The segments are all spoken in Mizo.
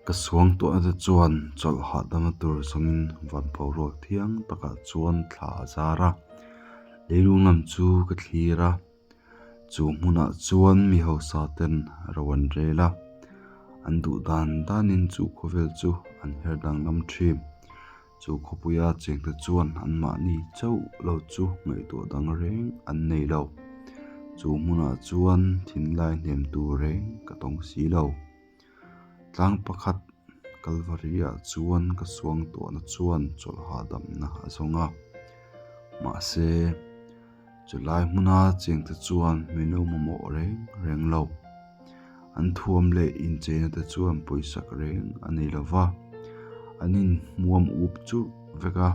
Ka suangtuahna te chuan chawlh hahdamna tur zawngin van boruak thiang takah chuan thla a zar a, leilung lam chu ka thlir a, chu hmunah chuan mi hausa ten ro an rel a, an duh dan danin chu khawvel chu an her danglam thin. Chu khawpuia chengte chuan anmahni chauh lo chu ngaihtuah dang reng an nei lo. Chu hmunah chuan thinlai hnem tur reng ka tawng si lo. Tlang pakhat Kalvari-ah chuan ka suangtuahna chuan chawlh hahdamna a zawng a. Mahse, chulai hmuna chengte chuan min lo mamawh reng reng lo. An thuam leh incheina te chuan pawisak reng a nei lo va, an inhmuam up churh vek a,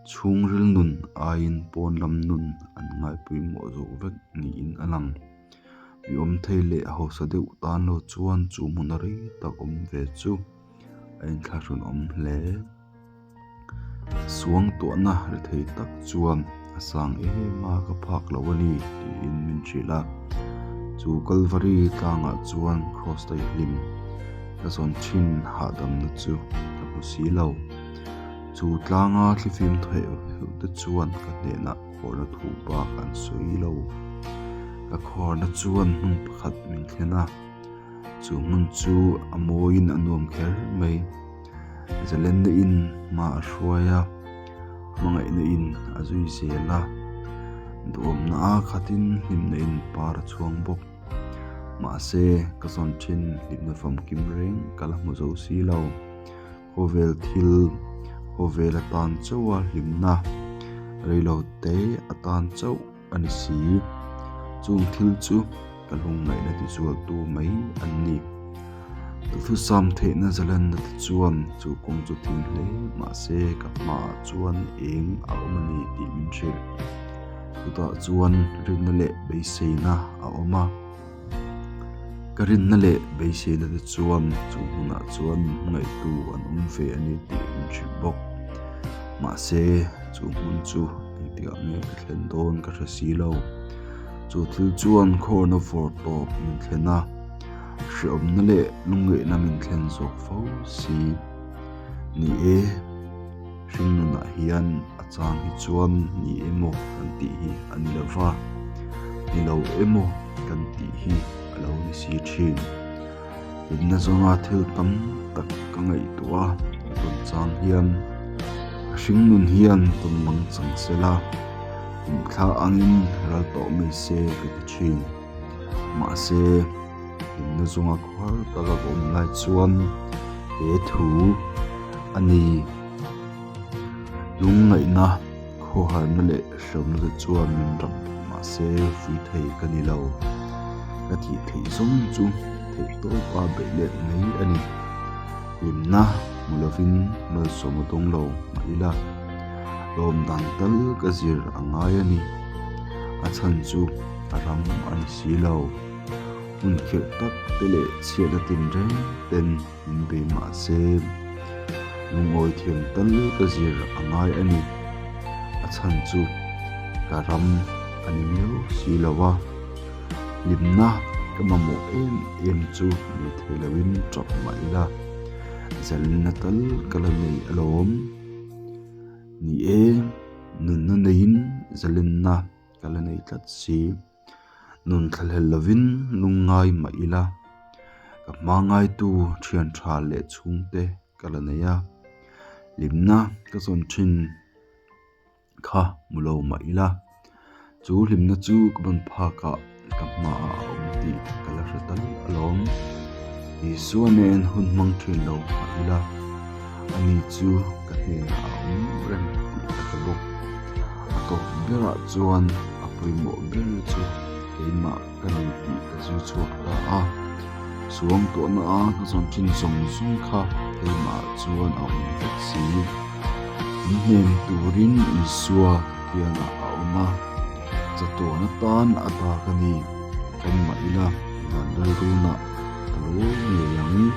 chhungril nun aiin pawn lam nun an ngaipawimawh zawk vek niin a lang. Mi awm thei leh hausa deuh tan lo chuan chu hmuna rei tak awm ve chu a inthlahrunawm hle. Suangtuahna ri thei tak chuan a sang em a ka phak lo a ni tiin min hrilh a. Chu Kalvari tlangah chuan Kraws daihlim ka zawn thin hahdamna chu ka hmu si lo. Chu tlanga thlifim thawh heuh te chuan ka hnenah khawrna thu bak an sawi lo. Ka khawrna chuan hmun pakhat min thlen a, chu hmun chu a mawiin a nuam kher mai. Zalenna in hma a hruai a, hmangaihna in a zui zel a, duhawmna a khatin hlimna in par a chhuang bawk. Mahse, ka zawn thin hlimna famkim reng ka la hmu zo si lo. Khawvel thil, khawvel atan chauha hlimna, reilo te atan chauh a ni si. Chung thil chu ka lungngaihna tizualtu mai an ni. Duhthusam theihna zalenna te chuan chu kawng chu thim hle mahse ka hmaah chuan eng a awm a ni tih min hrilh. Chutah chuan rinna leh beiseina a awm a. Ka rinna leh beiseina te chuan chu hmunah chuan min hmangaihtu an awm ve a ni tih min hrilh bawk. Mahse, chu hmun chu engtikah nge ka thlen dawn ka hre si lo. Chu thil chuan khawrna vawr tawp min thlen a, hreawmna leh lungngaihna min thlen zawk fo si. Ni e, hringnunah hian a chang hi chuan ni emaw kan tih hi a ni lo va, ni lo emaw kan tih hi a lo ni si thin. Hlimna zawnga thil tam tak ka ngaihtuah a, ka tawn chang hian ka hringnun hian tawn mang chang se la, hlimthla angin ral tawh mai se ka ti thin. Mahse, hlimna zawnga khawhar taka ka awm lai chuan he thu a ni. Lungngaihna, khawharna leh hremna te chuan min rap mahse vui thei ka ni lo. Ka tih theih zawng chu theih tawpa beih let mai a ni. Hlimna hmu lovin malsawm a dawng lo mah ila, lawm dan tal ka zir a ngai a ni. A chhan chu a ram a ni si lo. Hun khirh tak te leh chhiatna tinreng ten min bei mah se, lungawi thiam tal ka zir a ngai a ni. A chhan chu ka ram a ni miau si lo a, hlimna ka mamawh em em chu nei thei loin tap mah ila, zalenna tal ka la nei alawm. Ni e, nunna neiin zalenna ka la nei tlat si. Nun thlahlel lovin lungngai mah ila, ka hma ngaitu thian tha leh chhungte ka la nei a, hlimna ka zawn thin kha hmu lo mah ila, chu hlimna chu ka ban phakah ka hmaah a awm tih ka la hre tal alawm. Isua nen hun hmang thin lo mah ila, ani chu ka hnenah a awm reng tih ka hre bawk. A tawp berah chuan a pawimawh ber chu keimah ka ni tih ka zir chhuak ta a. Suangtuahna a ka zawn thin zawng zawng kha keimah chuan a awm vek si. Min hnem turin Isua ka kiangah a awm a, chatuan atan a ta ka ni. Kan mah ila van rilrunah ka lo ngei ang.